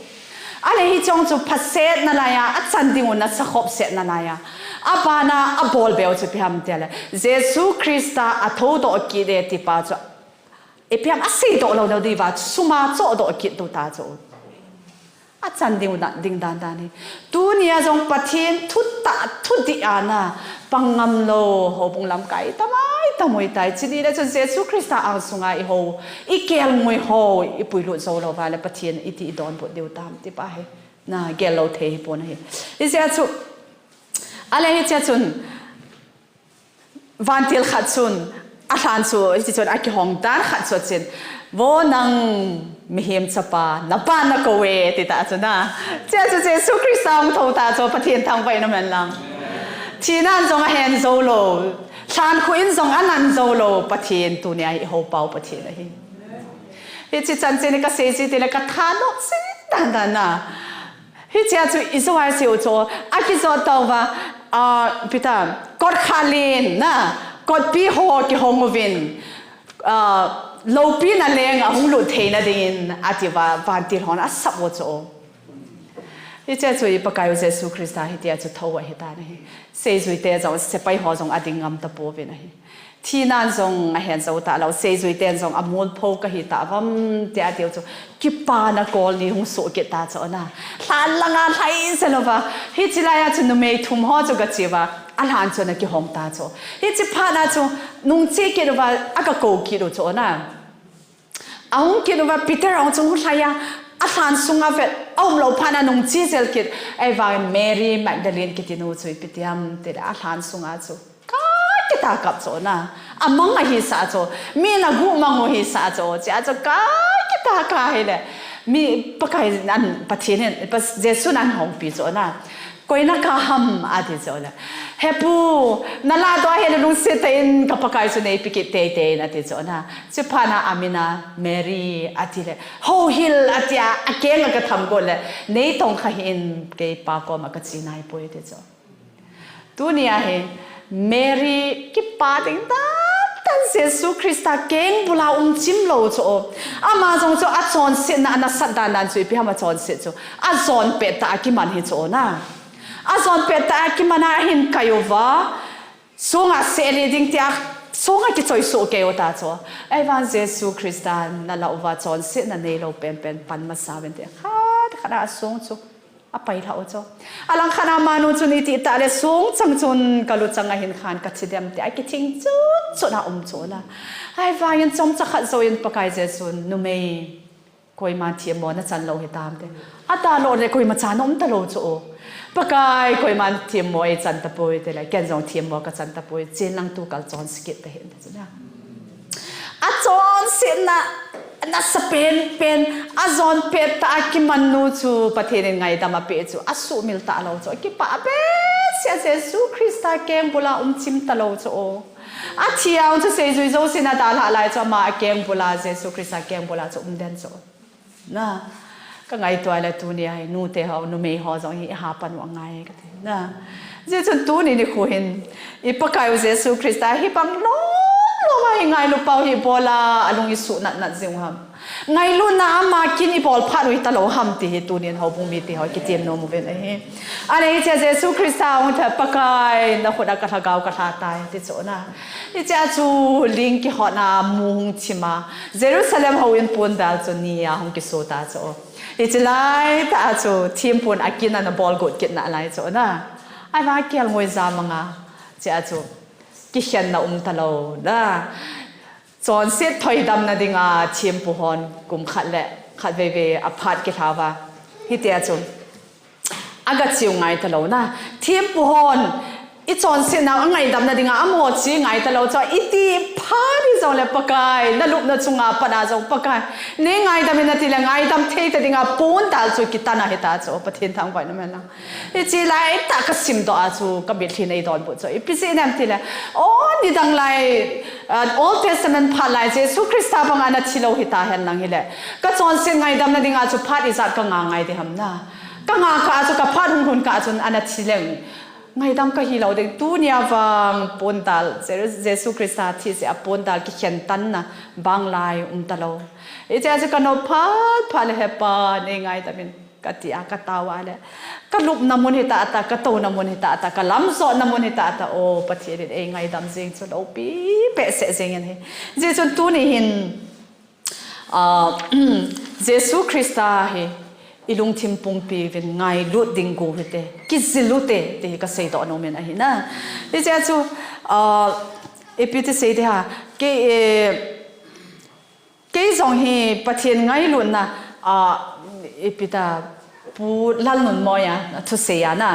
Ale hiche chu phaset nalai a, achan ding u nasa khop set nalai a. Abana abol beu chu ipi ham tia le. Jesu Christa athoudoh kit e ti pa chu. Ipi ham aseidoh lou nau diuva, suma chohdoh kit diu ta chu. Achan ding u na, ding dan dan hi. Tunia jong Pathen thutah, thudih a na, pang ngam lou, houbung lamkai tamai, tamui tai. Chuni le chun Jesu Christa angsunga i hou, i kelngoi hou, i puilut jou lou va le Pathen iti i donbut diu tam ti pa hi. Na, gel lou thei hi pon ahi. Hiche a chu, ale hiche a chun, Vantil khat chun, alhan chu, hiche chun akihong dan khat chu achin. Vo nang mihem chapa, na pa na kou e, ti ta chu na. Hiche chu Jesu Christa hung thou ta chu, Pathen thangvah in umhen lang. Thina in jong ahen jou lou. Lhankhuh in jong anan jou lou. Pathen tunia hi i hou pau Pathen ahi. Hiche chanchin hi kasei ji tile ka thanom ji dan dan na. Hiche a chu i jou a i sei u chu, akijot tauva, ah, ipi ta, kot khat len na, kotpi ho kihong uvin, ah, loupina leng ahung lut theina dingin, atiuva, vantil hon asap u chu. Hiche a chu i Pakaiu Jesu Christa hitia chu thou ahi tan ahi. Seijui te jong, sepai ho jong ading ngam tapouvin ahi. Thina in jong ahen jou talou, seijui ten jong amolpho kahi tauvam, tia atiu chu. Kipana kol ni hung soh kit ta chu na. Lhan langa lhai jeng uva. Hiche laiya chu numei thum ho chu gache uva. Alhan chu ana kihong ta chu. Hiche phat na chu nungche kit uva, aga kou kit u chu na. Ahung kit uva Peter ahung chu hung lhai a. Alhan sunga vet, aum lou phat na nungche jel kit. Ahivangin Mary Magdalene kiti nu chu ipi ti ham tile alhan sunga chu. Ka kita kap chu na. Amang ahi sa chu. Mi na gu mang u hi sa chu. Chia chu ka kita ka hile. Mi Pakai nan Pathen hin, pa Jesu nan hong pi chu na. Koi na ka ham ati chu le. He pu, na la to hile lungset tah in ka Pakai chu nei pi kit teitei in ati chu na. Chuphat na amin a Mary ati le. Houhil atia, akeng a ka tham go le. Nei tong kha hin kei pa koma ka che nai poi ati chu. Tunia hi Mary kipa ding dan dan Jesu Christa keng bula um chim lou chu. Ama jong chu achonsetna ana sat dan dan chu ipi ham achonset chu. Ajon pet tah a kiman hi chu na. Ajon pet tah a kiman a ahin kai uva. Sunga seli ding tia sunga kichoi soh kei u ta chu. Ahivang Jesu Christa na la uva chonsetna nei lou penpen pan masa uvin tia. Khat khat a sung chu. Apai lha u chu. Alangkhat a manu chun iti tah le sung chang chun ka luchang a hin khan ka thi dem tia kithing chut chut a um chu na. Ahivangin chomcha khat jouvin Pakai Jesun numei koima themmo na chan lou hitam ti. Adalou le koima chan um talou chu. Pakai koima themmo eichan tapoi tile ken jong themmo ka chan tapoi. Chen lang tu kal chonse kit tahih in ti chu na. Achonsetna nasa penpen, ajon pet tah a kiman nu chu Pathen in ngaidam apeh chu, asuhmil talou chu, akipah behseh a Jesu Christa keng bula um chim talou chu. Athi a um chu seijui jousen adalhah lai chu, ama akeng bula, Jesu Christa keng bula chu um den chu. Na, ka ngaito a le tunia hi, nute ho, numei ho jong hi, iha pan u angai kati. Na, hijeh chun tuni nikho hin, i Pakaiu Jesu Christa hi bang lom lom a hi ngailu pau hi bol a, alung isuh nat nat jing u ham. Ngailutna ama kin ibol phat u hitalou ham ti hi tunin houbung mite ho kitem nom uvin ahi. Ahile hiche Jesu Christa hung thei Pakai na khut a ka lhagao ka lha tai ti chu na. Hiche a chu ling kihotna mu hung chim a. Jerusalem houin pon vel chu ni a hung kiso ta chu. Hiche lai tah a chu thempun akin ana bol got kit nalai chu na. Ahivang kelngoi ja mang a. Hiche a chu kikhenna um talou na. Chonset thoidamna dinga thempu hon kum khat le khat veve a phat kilha uva. Hitia chu. Aga cheu ngai talou na. Thempu hon i chonsetna a ngaidamna dinga amaho che ngai talou chu. Iti phat hijongle Pakai, na lupna chunga pat a jong Pakai. Nei ngaidam in ati le ngaidam thei ta dinga pon dal chu kitan ahi ta chu. Pathen thangvah in umhen lang. Hiche lai tah ka simdoh a chu, ka mitlhi in eidonbut chu. Ipi jeh inem tile, o, nidang lai, ah, Old Testament phat lai Jesu Christa banga na thilou hita hen lang hile. Ka chonset ngaidamna dinga chu phat ijat ka nga ngai ding ham na. Ka nga kah a chu ka phat hung lhun kah a chun ana thi leng. Ngaidam ka hi lo ding, tunia vang pondal, Jesu, Jesu Christa thi jeh a pondal kikhen tanna bang lai um ta lo. Hichea chu ka nop phat phat le, He Pa, nei ngaidam in, ka ti a, ka tao a le. Ka lupna mun hi tah tah, ka touna mun hi tah tah, ka lamjotna mun hi tah tah, o Pathen in ei ngaidam jing chu loupi behseh jing in ahi. Hijeh chun tuni hin, Ah, Jesu Christa hi i lungthim pumpi uvin ngailut ding go hite, kijil ute, ti hi ka seidoh nom in ahi na. Hichea chu, ah, ipi ti sei ding ham, kei, eh, kei jong hi Pathen ngailutna, ah, ipi ta, Pu Lalnunmoi a, a thusei a na.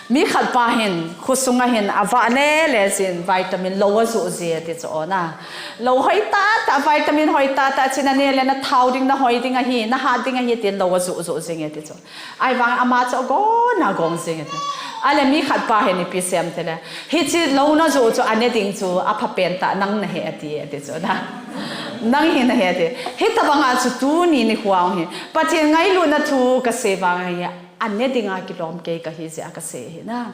Mi khat pa hin, khosunga hin, avah le le jin, vitamin lou ajoh ji e ti chu o na. Lou hoi tah tah, vitamin hoi tah tah, chin ane le na thao ding, na hoi ding ahi, na hat ding ahi, tin lou ajoh joh jing e ti chu. Ahivang ama chu agong na gong jing e ti. Ale mi khat pa hin ipi sei em ti le, hiche lou na joh chu ane ding chu apha pen tah, nang na he ati e ti chu na. Nang hi na he ati. Hitabang a chu tuni nikho hi Pathen ngailutna thu ka sei vang hi, ane dinga kilom kei ka hi jeh a ka sei hi na.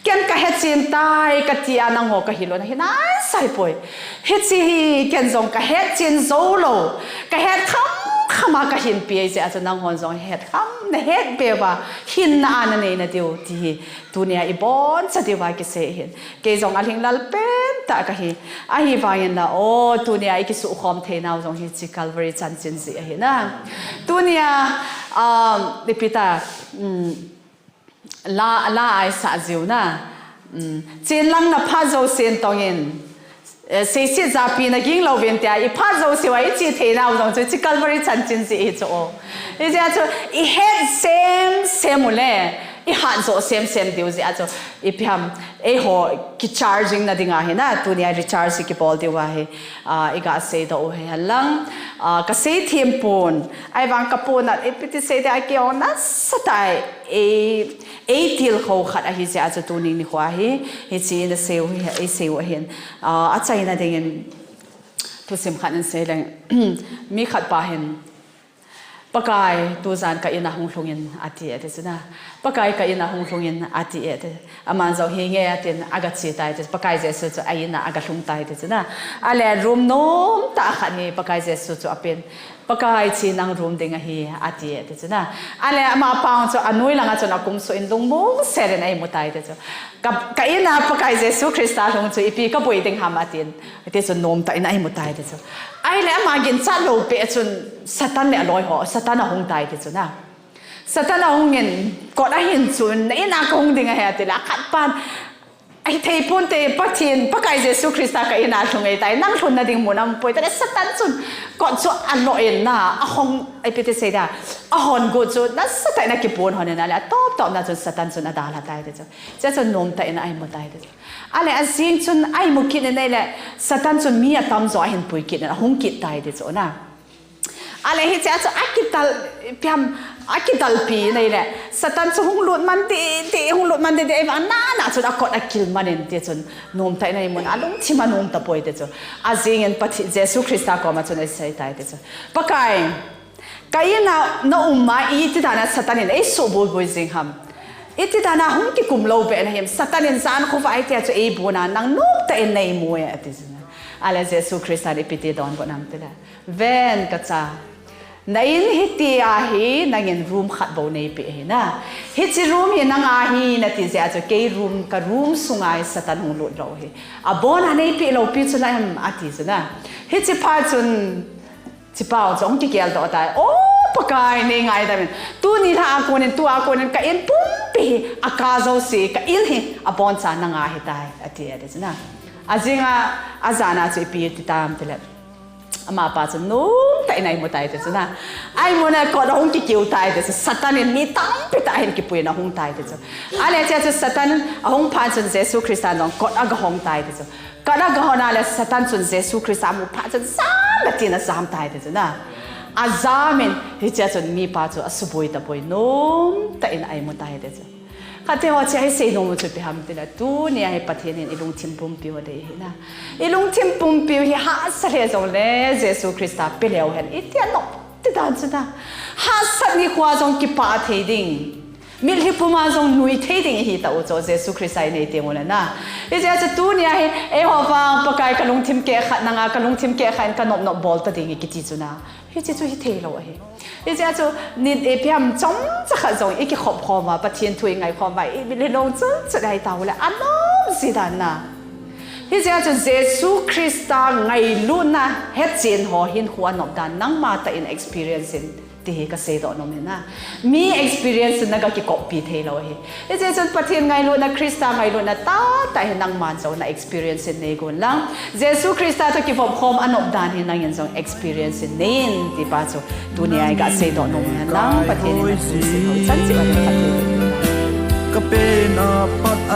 Ken ka hetchen tai ka ti a nangho ka hilou na hi nai sai poi. Hiche hi ken jong ka hetchen jou lou, ka het kham kham a ka hinpi ahi jeh a chu nanghon jong het kham, na het be uva hinna a na nei na diu ti hi tunia i boncha diuva kisei hin. Kei jong alhinglel pen tah ka hi. Ahivangin la, o, tunia i kisukhom theinau jong hiche Calvary chanchin jeh ahi na. Tunia, um, ipi ta, um, la, la a i sah jiu na. Um, chen lang na phat jousen tongin, eh, seiset japi na ging louvin tia, i phat jouse uva i che theinau jong chu hiche Calvary chanchin jeh hi chu o. Hijeh a chu, i het sem sem u le, i hat joh sem sem diu jeh a chu, ipi ham, eiho kicharging na dinga hi na, tunia recharge kibol diuva hi, ah, i ga seidoh u hi hen lang, ah, ka sei them pon, ahivang ka pon a, ipi ti sei ding, a kei jong nasatah a, ei, ei tilkhou khat ahi jeh a chu tuni nikho hi, hiche na sei u hi, ei sei u ahin, ah, achaina dingin thusim khat in sei leng, mi khat pa hin, Pakai, tujan ka in a hung lhungin, ati e ti chu na. Pakai, ka in a hung lhungin, ati e ti. Aman jong hinge atin, aga che tai ti. Pakai Jesu chu a in a aga lhung tai ti chu na. Ale room nom tah khat hi Pakai Jesu chu apen. Pakai, hiche nang room ding ahi, ati e ti chu na. Ale ama pa chu anoi langa chun akum suh in lungmong sel in a imu tai ti chu. Ka, ka in a Pakai Jesu Christa lhung chu ipi ka boi ding ham atin. Ti chu nomtah in a imu tai ti chu. Ahile ama ginchat lou peh chun Satan le aloi ho, Satan ahung tai ti chu na. Satan ahung in kot ahin chun, na in a kahung ding ahi ati le, akhat pan, ahi thei ponte, Pathen, Pakai Jesu Christa ka in a lhung ahi tai, nang lhunna ding mun aum poi ti le, Satan chun kot chu alo in na, ahong, ipi ti sei ding, ahon gu chu, nasatah in akipon hon in ale, atop top na chun Satan chun adalha tai ti chu. Hiche chun nomtah in a imu tai ti chu. Ale ajing chun a imu kit in ahile, Satan chun mi atamjo ahin pui kit in, ahung kit tai ti chu na. Ale hiche a chu akidal, ipi ham, akidalpi in ahile, Satan chu hung lut man ding ding, hung lut man ding ding, ahivang nana chun akot akil man in ti chun, nomtah in a imun, alungthim a nom tapoi ti chu. Ajing in Pathen, Jesu Christa koma chun asei tai ti chu. Pakai, ka in a na um a, iti dan a Satan in eisuh buibui jing ham. Iti dan a hung kikum lou be na him, Satan in jan khovah a itia chu eibon a, nang nomtah in na imu e, ati chu na. Ale Jesu Christa in ipi ti donbut nam ti le, Ven ka cha, na in hitia hi nangin room khat bou neipeh ahi na. Hiche room hi nang a ahi nati jeh a chu kei room, ka room sunga hi Satan hung lut lou hi. Abon a neipeh lou pi chu na em ati chu na. Hiche phat chun Chipau chu ahung kigeldoh tai. O Pakai, nei ngaidam in. Tuni lha a konin, tua konin ka in pumpi hi, akah jouse, ka in hi, aboncha nang a ahi tai, ati e ti chu na. Ajing a, ajan a chu ipi ti tam ti le. Amapa chu nomtah in a imu tai ti chu na. A imu na kot ahung kikiu tai ti chu. Satan in mi tampi tah ahin kipui in ahung tai ti chu. Ale hiche chu Satan ahung phat chun Jesu Christa jong kot aga hong tai ti chu. Kot aga hon a le Satan chun Jesu Christa amu phat chun jam le tin ajam tai ti chu na. Ajam in hiche chun mipa chu asuboi tapoi, nomtah in a imu tai ti chu. Khat te ho, hiche a isei nom u chu ipi ham ti le, tunia hi Pathen in ilungthim pumpi u adei ahi na. Ilungthim pumpi u hi hahsa lheh jongle Jesu Christa pe leu hen. Itia nom dan chu na. Hahsat nikho jong kipah thei ding. Mitlhi puma jong nui thei ding ihi tauve chu Jesu Christa inei teng uleh na. Hijeh chun tunia hi, eiho vang Pakai kalungthim kehkhat nanga, kalungthim kehkhat in kanop nop bol ta ding ikiti chu na. Hiche chu hithei lou ahi. Hijeh chun, ni, ipi ham chomcha khat jong ikikhop khom a, Pathen thu ingai khom a, imitlhi long chun chu dai tauleh, anom ji dan na. Hijeh chun Jesu Christa ngailutna hetchen ho hinkho anop dan nangma tah in experience in, ti hi kaseidoh nom ahi na. Mi experience in naga kikoppi thei lou ahi. Hijeh chun Pathen ngailutna, Christa ngailutna tahtah hi nangman jong na experience in nei gon lang. Jesu Christa toh kivop khom anop dan hi nangin jong experience in nei in, ti pa chu tunia iga seidoh nom ahi na. Pathen in napuisin ho chan cheh uva naphatthei Kapena pat a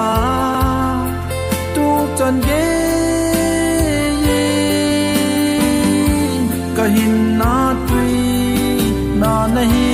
tuchan gei in, kahinna tuina nahi